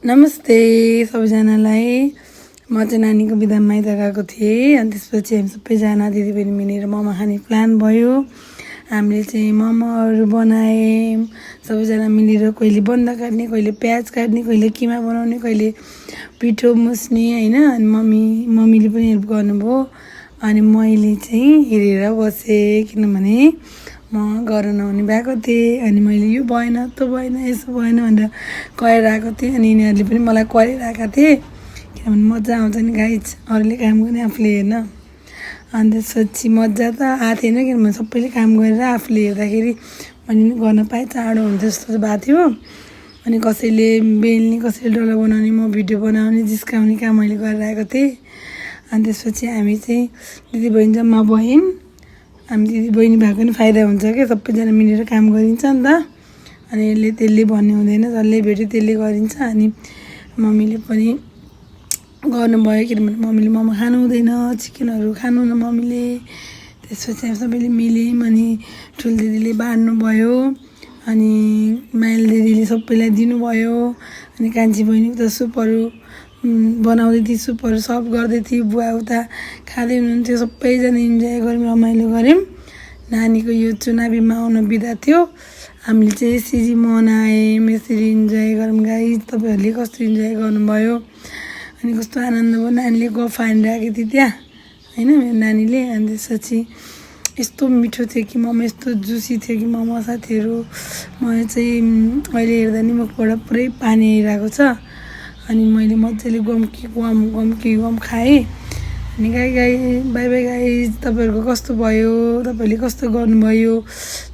नमस्ते सबैजनालाई। म चाहिँ नानीको बिदामा माइत गएको थिएँ अनि त्यसपछि हामी सबैजना दिदीबहिनी मिलेर मोमो खाने प्लान भयो। हामीले चाहिँ मोमोहरू बनायौँ सबैजना मिलेर। कहिले बन्दा काट्ने, कहिले प्याज काट्ने, कहिले किमा बनाउने, कहिले पिठो मुस्ने हैन। अनि मम्मीले पनि हेल्प गर्नुभयो। अनि मैले चाहिँ हेरेर बसेँ किनभने म गर्न नहुने भएको थिएँ। अनि मैले यो भएन त्यो भएन यसो भएन भनेर कराएर आएको थिएँ। अनि यिनीहरूले पनि मलाई कराइरहेका थिए किनभने मजा आउँछ नि गाइज अरूले काम गर्ने आफूले हेर्न। अनि त्यसपछि मजा त आएको थिएन किनभने सबैले काम गरेर आफूले हेर्दाखेरि मैले पनि गर्न पाएँ चाँडो हुन्छ जस्तो भएको थियो। अनि कसैले बेल्ने, कसैले डल्लो बनाउने, म भिडियो बनाउने, जिस्काउने काम मैले गरेर आएको थिएँ। अनि त्यसपछि हामी चाहिँ दिदीबहिनी जम्मा भयौँ। हामी दिदीबहिनी भएको नि फाइदा हुन्छ क्या, सबैजना मिलेर काम गरिन्छ नि त। अनि यसले त्यसले भन्ने हुँदैन, जसले भेट्यो त्यसले गरिन्छ। अनि मम्मीले पनि गर्नुभयो किनभने मम्मीले मोमो खानु हुँदैन, चिकनहरू खानु हुँदैन मम्मीले। त्यसपछि हामी सबैले मिल्यौँ। अनि ठुलो दिदीले बाँड्नुभयो, अनि माइल दिदीले सबैलाई दिनुभयो। अनि कान्छी बहिनीको त सुपहरू बनाउँदै थिएँ, सुपहरू सर्भ गर्दै थिएँ। बुवा उता खाँदै हुनुहुन्थ्यो, सबैजना इन्जोय गऱ्यौँ, रमाइलो गऱ्यौँ। नानीको यो चुनावीमा आउन बिदा थियो। हामीले चाहिँ यसरी मनायौँ, यसरी इन्जोय गरौँ गाइज। तपाईँहरूले कस्तो इन्जोय गर्नुभयो अनि कस्तो आनन्द भयो। नानीले गफ हानिरहेको थियो त्यहाँ होइन मेरो नानीले। अनि त्यसपछि यस्तो मिठो थियो कि मोमो, यस्तो जुसी थियो कि मोमो साथीहरू। म चाहिँ अहिले हेर्दा नि मुखबाट पुरै पानी आइरहेको छ। अनि मैले मजाले गम खाएँ। अनि बाई बाई गाइज। तपाईँहरूको कस्तो भयो, तपाईँहरूले कस्तो गर्नुभयो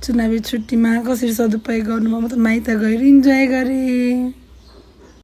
चुनावी छुट्टीमा, कसरी सदुपयोग गर्नुभयो। म त माइत गएर इन्जोय गरेँ।